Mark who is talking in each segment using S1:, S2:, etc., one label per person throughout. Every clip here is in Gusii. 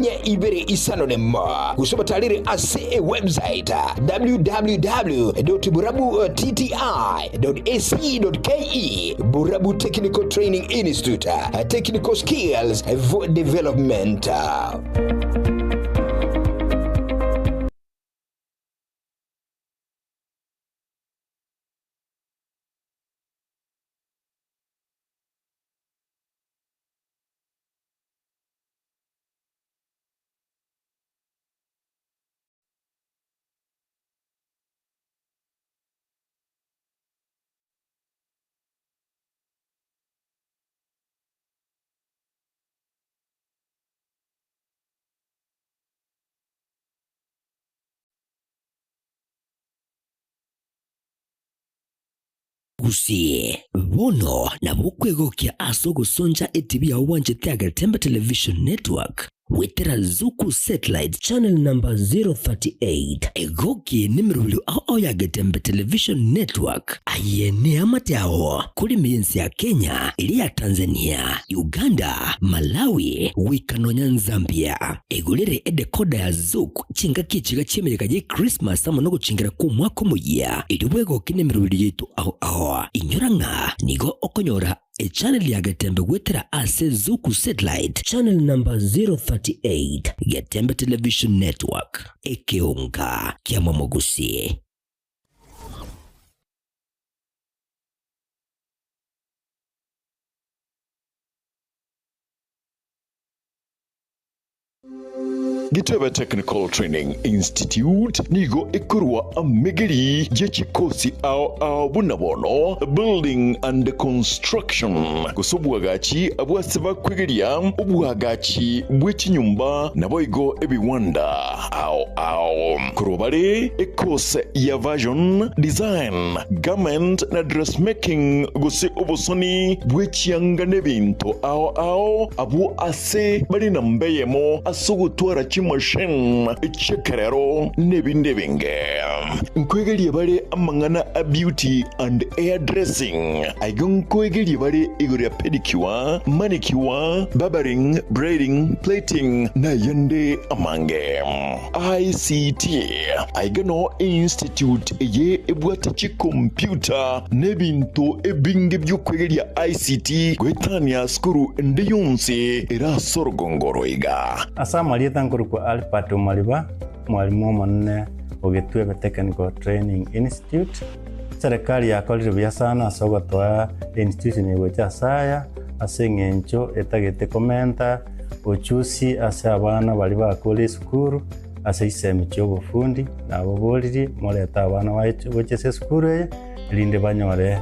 S1: 4 2 5 nemo, gose obatarere ase ewebsite www.borabutti.ac.ke. Borabu Technical Training Institute, Technical Skills for Development.
S2: Gusii, bono nabo okwegokia ase ogosoncha etibi yao bwanchete Agetembe Television Network goetera Zuku Satellite Channel number 038. Egokie nemerobio ao ao ya Getembe Television Network. Aye neamate ao korime y'ense ya Kenya, eria ya Tanzania, Uganda, Malawi, goika nonya Zambia. Egorere edecoder ya Zuku Chingaki echiga chi'emeyega ye Krismasi amo nogochingera kw'omwaka omoyia, erio bwegoke nemeroberi yaito ao ao. Inyora ng'a nigo okonyora echannel ya Getembe goetera ase Zuku Satellite channel number 038, Getembe Television Network, ekeonga ki'amamogusi.
S3: Gitebe Technical Training Institute nigo ekorwa amegeri ye chikosi ao ao buna bono Building and Construction gose obwagachi abwase bakwegeria obwagachi bwe chinyomba naboigo ebiwanda ao ao. Korwa bare ekose ya Fashion Design, Garment na Dressmaking gose obosoni bwe chianga nebinto ao ao abwo ase Ase bare namba eyemo ase ogotwara chimashini chi'ekerero n'ebinde ebinge. Nkoegeria bare amang'ana a beauty and hair dressing. Aiga nkoegeria bare igoro ya pedicure, manicure, barbering, braiding, plaiting na ayande amange. ICT, Aiga noo einstitute eye ebwate chikompyuta na ebinto ebinge bi'okwegeria ICT goetania sukuru ende yonsi ere ase orogongo oro iga.
S4: Ase amarieta nkorokwa Albert Omariba, omwalimu omonene o Getwebe Technical Training Institute. Eserekari yakorire buya sana ase ogotoa einstitution eye gocha ase aya, ase eng'encho etagete komenta ochusi ase abana baria bakure esukuru ase chisemi chi'obofundi, nababoririe morete abana baye gochia ase esukuru eye, erinde banyore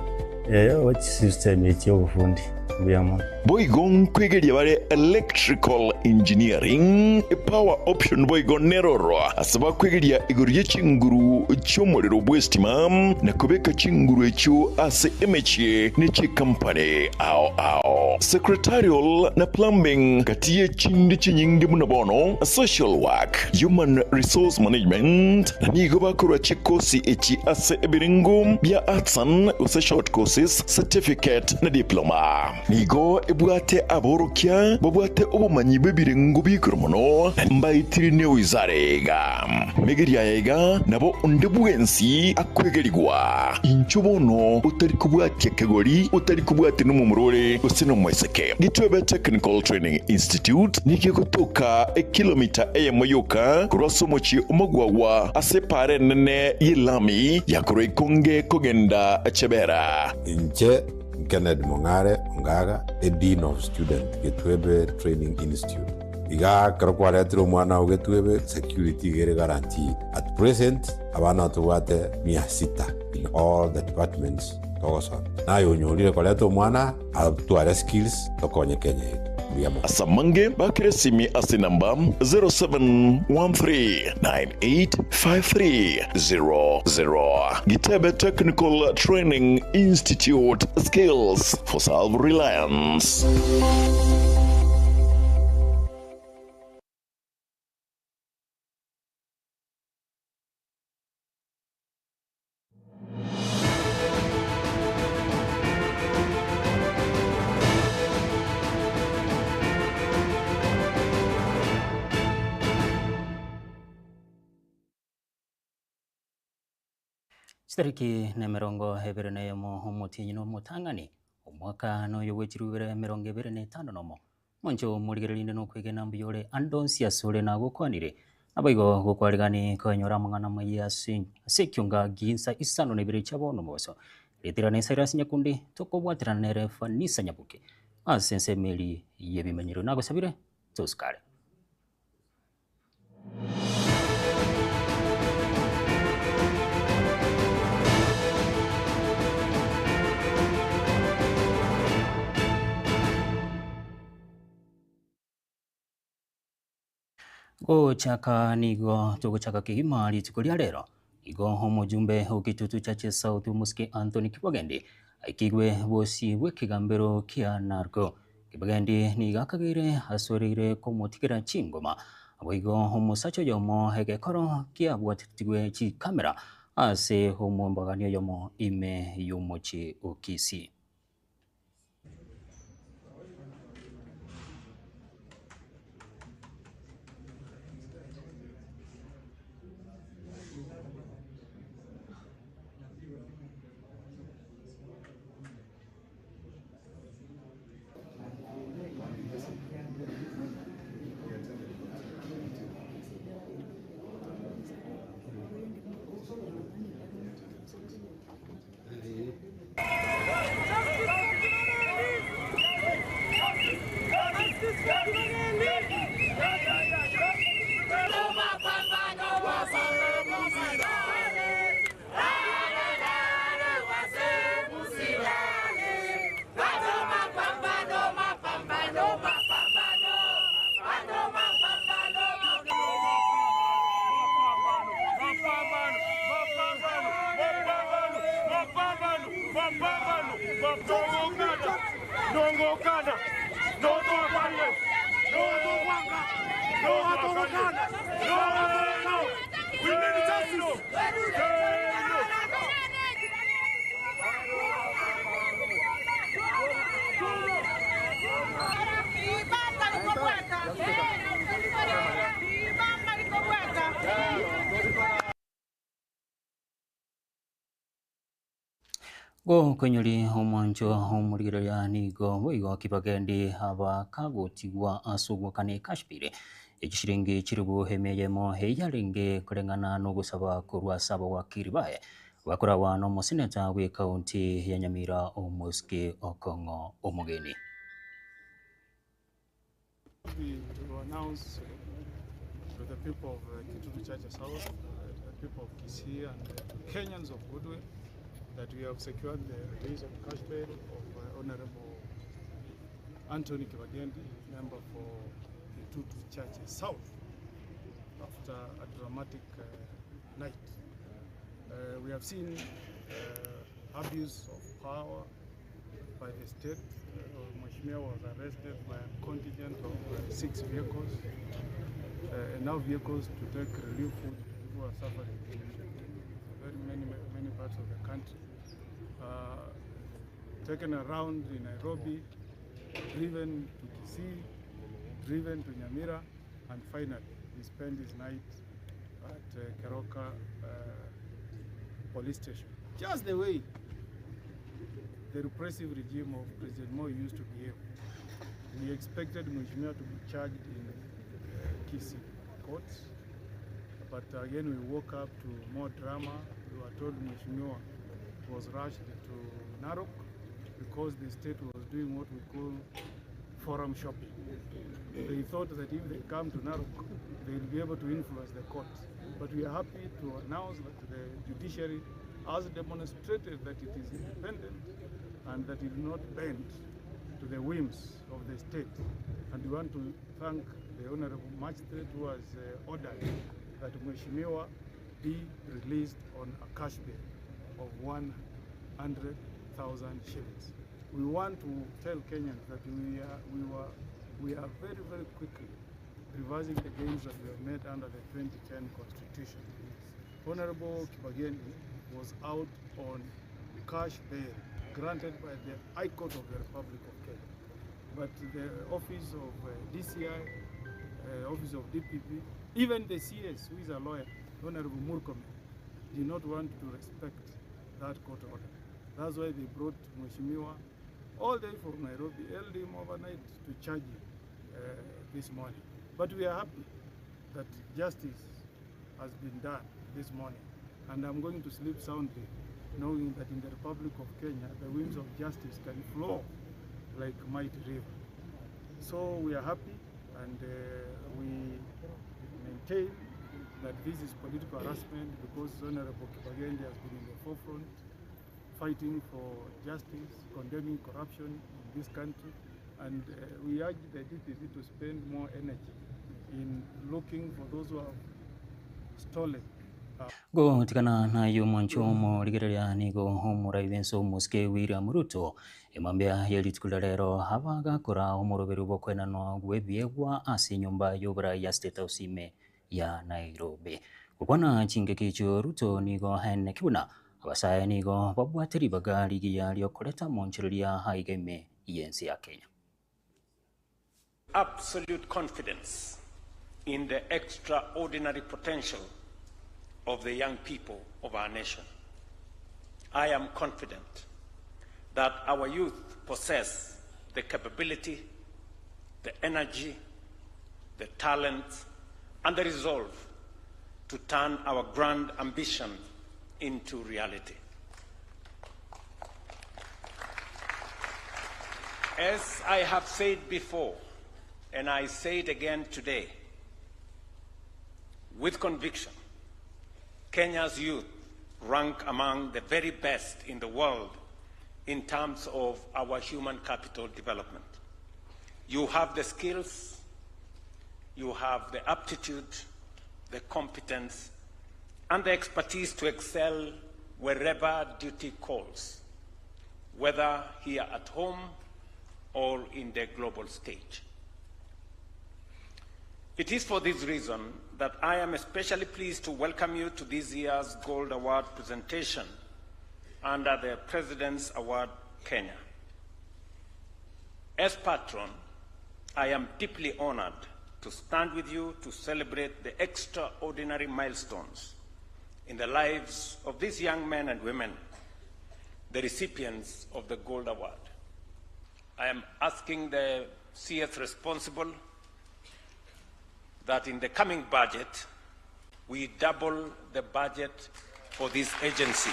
S4: chisemi chi'obofundi. Mbuya mono.
S3: Boigo nkwegeria bare electrical engineering, power option boigo neroro ase bakwegeria igoro ye chinguru chi'omorero bw'estima na kobeka chinguru echio ase emechie ne chikampani ao ao. Secretarial na plumbing gati ye chinde chinyinge buna bono social work, human resource management na nigo bakorwa chikosi echi ase ebirengo bia artisan gose short courses, certificate na diploma. Nigo ebwate aborokia babwate obomanyi bw'ebirengo bi'igoro mono, na mbaetire newizara iga. Megeria aya iga nabo onde bwensi akwegerigwa. Inchuo bono otari kobwatia kegori, otari kobwatia nomomura ore gose nomoiseke. Gitwebe Technical Training Institute nigo egotoka ekilomita eyemo yoka korwa ase omochie omogwagwa ase epaara enene y'elami ya korwa Ikonge kogenda Chebera.
S5: Inche Kennedy Mong'are Ongaga, a Dean of Student, Getwebe Training Institute. Iga ekero kwaretire omwana oo Getwebe, security iga ere guaranteed. At present, abana tobwate mia sita in all the departments togosomia. Naye onyorire koreta omwana atware skills tokonye Kenya yaito. Mbuya mono.
S3: Ase amange bakere esimi ase enamba 0713985300. Gitebe Technical Training Institute, Skills for Self-Reliance.
S6: Chitariki nemerongo ebere na eyemo omotienyi na omotang'ani, omwaka noyo bwe chilifu ibere emerongo ebere na etano nomo. Monche omorigereria inde nokwegena mbuya ore ande onsi asore nagokwanire. Naboigo gokwarigani koenyora amang'ana amaya ase ase ekionga ginsa isano na ibere chia bono mobaso. Reterana Cyrus Nyakundi tokobwaterana nere Fanisa Nyaboke ase ensemo eria y'ebimenyero. Nagosabire tosikare. Gochaka nigo togochaka kegima rituko ria rero. Igo omojumbe o Kitutu Church South Omosike Anthony Kibagendi aikigwe bosio bw'ekegambero kia Narco. Kibagendi nigo akageire asoreire komotigera chingoma. Boigo omosacha oyomo egekoro kiabwatetigwe chikamera ase omombagani oyomo ime y'omochie o Kisii. Gokonyori omwancho omorigereria nigo boigo kibagendi aba kagotigwa ase ogwakana ekashbiri echishiringi chilifu emia eyemo eyarenge koreng'ana nogosaba korwa ase abawakiri baye bakoragwa nomoseneta bw'ecounty ya Nyamira Omosike Okong'o Omogeni.
S7: We to announce to the people of Kitutu Chache South, the people of Kisii and the Kenyans of goodwill that we have secured the release of cash bail of Honorable Anthony Kibagendi, member for Kitutu Chache South, after a dramatic night. We have seen abuse of power by the state. Mheshimiwa was arrested by a contingent of 6 vehicles, enough vehicles to take relief food to people who are suffering in very many, many parts of the country. Taken around in Nairobi, driven to Kisii, driven to Nyamira, and finally he spent his night at Keroka police station. Just the way the repressive regime of President Moi used to behave. We expected Mheshimiwa to be charged in Kisii courts, but again we woke up to more drama. We were told Mheshimiwa was rushed to Narok because the state was doing what we call forum shopping. They thought that if they come to Narok, they'll be able to influence the court. But we are happy to announce that the judiciary has demonstrated that it is independent and that it will not bend to the whims of the state. And we want to thank the Honorable Magistrate who has ordered that Mheshimiwa be released on a cash bail of 100,000 shillings. We want to tell Kenyans that we are very, very quickly reversing the gains that we have made under the 2010 Constitution. Honorable Kibagendi was out on cash bail granted by the High Court of the Republic of Kenya. But the office of DCI, office of DPP, even the CS, who is a lawyer, Honorable Murkomen, did not want to respect that court order. That's why they brought Mheshimiwa all the way from Nairobi, held him overnight to charge him this morning. But we are happy that justice has been done this morning. And I'm going to sleep soundly knowing that in the Republic of Kenya, the winds of justice can flow like mighty river. So we are happy and we maintain that this is political harassment because Honorable Kibagendi has been in the forefront fighting for justice, condemning corruption in this country. And we urge the DPP to spend more energy in looking for those who have stolen.
S6: Gotikana naye omwancho omorigereria nigo omorai bw'ense omosike William Ruto emambia ye rituko ria rero abagakora omoroberi bw'okwenanwa bw'ebiegwa ase enyomba y'oborai ya State House ime ya Nairobi. Gokwana chingaki echio Ruto nigo aeneki buna abasae nigo babwate ribaga rigiya riokoreta omonchereria aiga ime y'ense ya Kenya.
S8: Absolute confidence in the extraordinary potential of the young people of our nation. I am confident that our youth possess the capability, the energy, the talent, and the resolve to turn our grand ambition into reality. As I have said before, and I say it again today, with conviction, Kenya's youth rank among the very best in the world in terms of our human capital development. You have the skills, you have the aptitude, the competence, and the expertise to excel wherever duty calls, whether here at home or in the global stage. It is for this reason that I am especially pleased to welcome you to this year's Gold Award presentation under the President's Award Kenya. As patron, I am deeply honored to stand with you to celebrate the extraordinary milestones in the lives of these young men and women, the recipients of the Gold Award. I am asking the CS responsible that in the coming budget, we double the budget for this agency.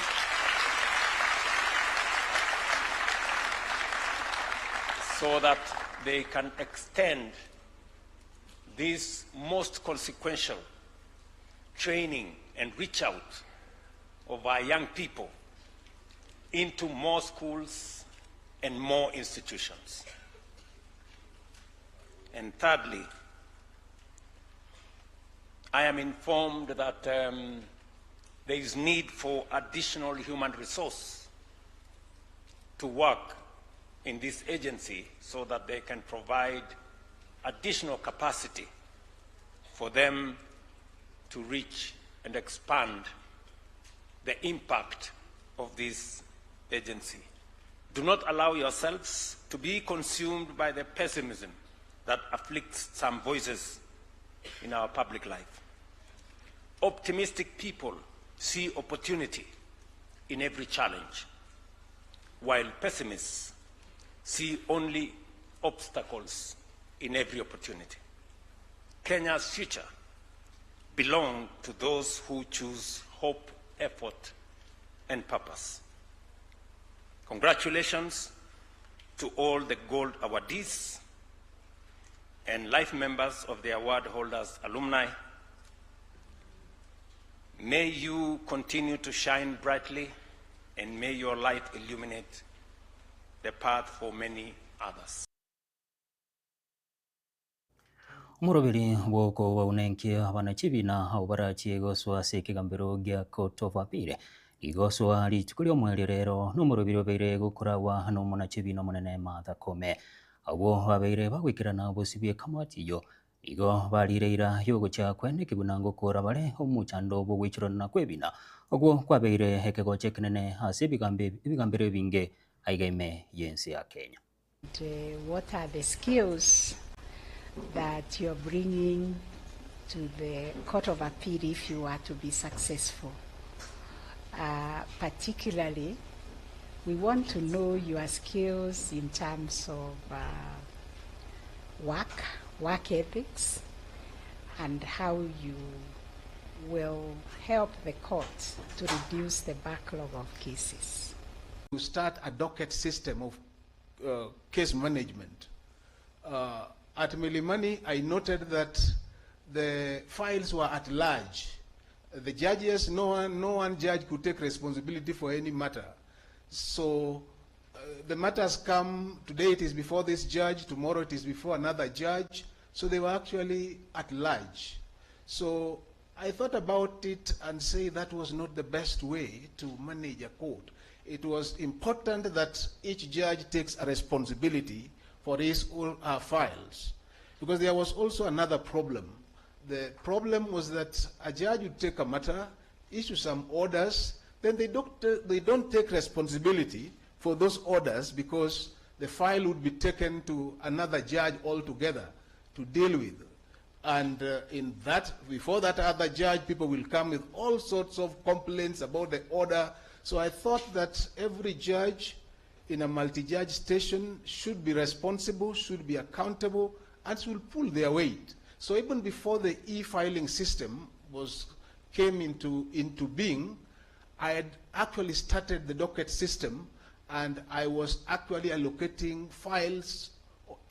S8: So that they can extend this most consequential training and reach out of our young people into more schools and more institutions. And thirdly, I am informed that there is need for additional human resource to work in this agency so that they can provide additional capacity for them to reach and expand the impact of this agency. Do not allow yourselves to be consumed by the pessimism that afflicts some voices in our public life. Optimistic people see opportunity in every challenge, while pessimists see only obstacles in every opportunity. Kenya's future belongs to those who choose hope, effort, and purpose. Congratulations to all the gold awardees and life members of the award holders alumni. May you continue to shine brightly, and may your light illuminate the path for many others.
S6: Omoroberi bw'okobaunenkia abanachibina abwo barachie gosoa ase ekegambero gia Court of Appeal rigosoa rituko ri'omoerio rero nomoroberi obeire gokoragwa n'omonachibina omonene Martha Koome. Abwo babeire bagoikerana obosibwa ekamati eyio igo barire eira yogochia kweneki buna ngokora bare omochando bw'ogoichorana kw'ebina ogwo kwabeire ekegocha ekenene ase ebigambero ebinge aiga ime y'ense ya Kenya.
S9: And what are the skills that you're bringing to the Court of Appeal if you are to be successful? Uh, particularly, we want to know your skills in terms of uh, work, work ethics, and how you will help the court to reduce the backlog of cases.
S10: To start a docket system of case management. At Milimani, I noted that the files were at large. The judges, no one judge could take responsibility for any matter. So the matters come, today it is before this judge, tomorrow it is before another judge. So they were actually at large. So I thought about it and say that was not the best way to manage a court. It was important that each judge takes a responsibility for his or her files. Because there was also another problem. The problem was that a judge would take a matter, issue some orders, then they don't take responsibility for those orders because the file would be taken to another judge altogether to deal with. And in that, before that other judge, people will come with all sorts of complaints about the order. So I thought that every judge in a multi-judge station should be responsible, should be accountable, and should pull their weight. So even before the e-filing system came into being, I had actually started the docket system, and I was actually allocating files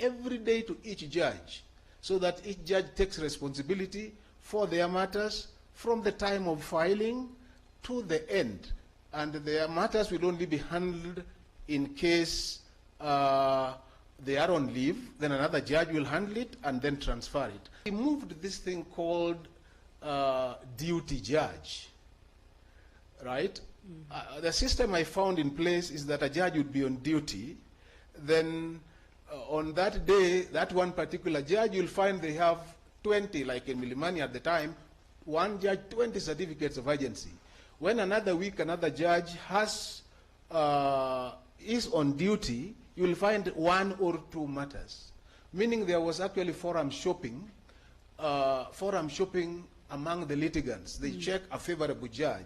S10: every day to each judge, so that each judge takes responsibility for their matters from the time of filing to the end. And their matters will only be handled in case they are on leave, then another judge will handle it and then transfer it. We moved this thing called duty judge, right? The system I found in place is that a judge would be on duty, then on that day, that one particular judge, you'll find they have 20, like in Milimani at the time, one judge, 20 certificates of urgency. When another week, another judge is on duty, you'll find one or two matters. Meaning there was actually forum shopping among the litigants. They check a favorable judge.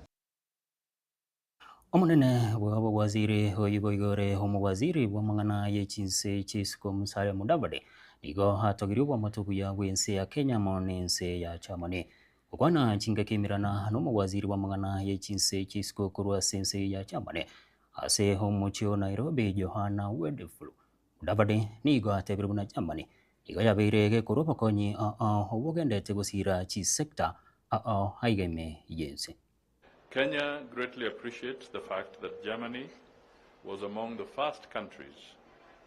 S6: Omonene bwa waziri oyigo igore omowaziri bw'amang'ana y'echinse chisiko Musalia Mudavadi nigo atogirie obwamato buya bw'ense ya Kenya amo n'ense ya Germany. Gokwana chingaki emirana n'omowaziri bw'amang'ana y'echinse chisiko korwa ase ense ya Germany ase omochi o Nairobi Johanna Wadephul. Mudavadi nigo atebire buna Germany igo yabeire gekorwa obokonyi oo obogendete gosira chisector oo aigeme y'ense.
S11: Kenya greatly appreciates the fact that Germany was among the first countries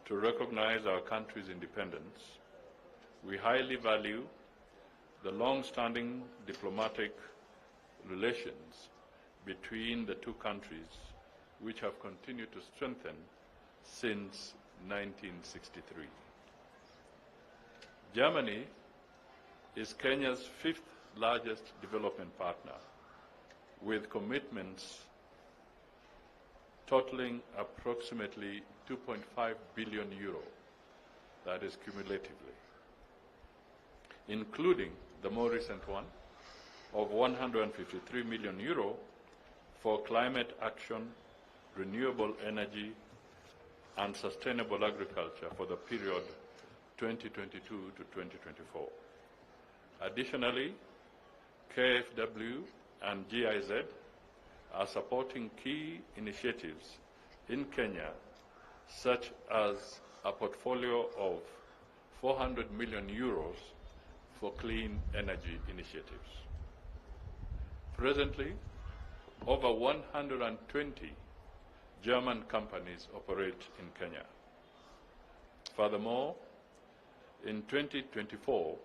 S11: to recognize our country's independence. We highly value the long-standing diplomatic relations between the two countries, which have continued to strengthen since 1963. Germany is Kenya's fifth largest development partner, with commitments totaling approximately 2.5 billion euro, that is cumulatively, including the more recent one of 153 million euro for climate action, renewable energy, and sustainable agriculture for the period 2022 to 2024. Additionally, KfW and GIZ are supporting key initiatives in Kenya, such as a portfolio of 400 million euros for clean energy initiatives. Presently, over 120 German companies operate in Kenya. Furthermore, in 2024,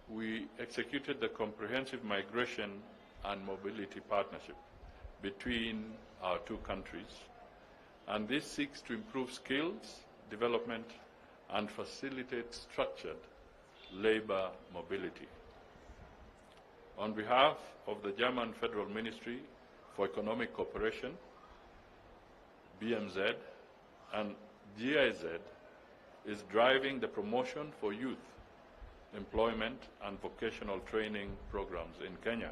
S11: we executed the comprehensive migration and mobility partnership between our two countries, and this seeks to improve skills development and facilitate structured labor mobility. On behalf of the German Federal Ministry for Economic Cooperation, BMZ, and GIZ is driving the promotion for youth employment and vocational training programs in Kenya.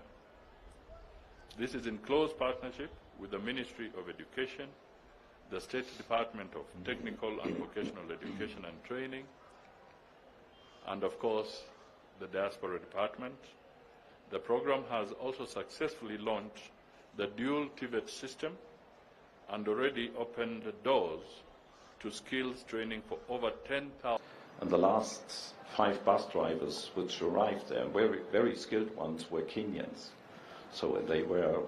S11: This is in close partnership with the Ministry of Education, the State Department of Technical and Vocational Education and Training, and of course, the Diaspora Department. The program has also successfully launched the dual TVET system and already opened the doors to skills training for over 10,000.
S12: And the last five bus drivers which arrived there, very, very skilled ones, were Kenyans. So they were,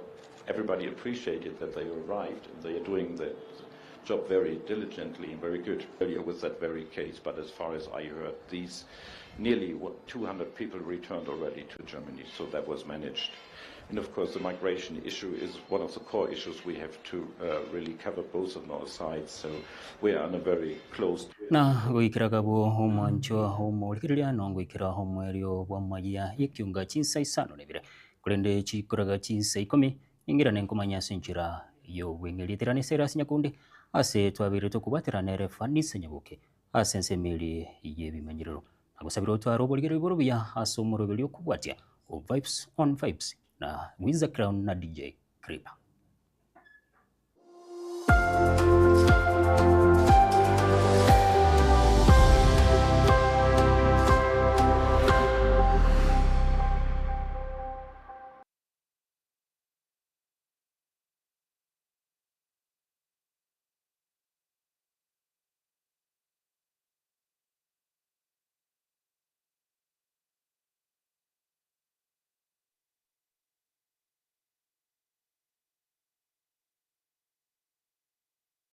S12: everybody appreciated that they arrived and they are doing the job very diligently and very good earlier with that very case. But as far as I heard, these nearly 200 people returned already to Germany, so that was managed. And of course, the migration issue is one of the core issues we have to really cover both on our sides. So we are on a very close.
S6: Na goikera gabo omwancho omorigereria nongoikera omwerio bw'amaya y'ekiunga chinsa isano na ibere korende chikoraga chinsa ikomi ningirane nkomanya ase enchera y'obweng'eri eterane ase ase nyakundi ase twabere tokobaterana ere Fanisa Nyaboke ase ensemo eri y'ebimanyerero nagosabire otware oborigereria boro buya ase omoroberi okobwatia o Vibes on Vibes na Wiza Crown na DJ Creeper.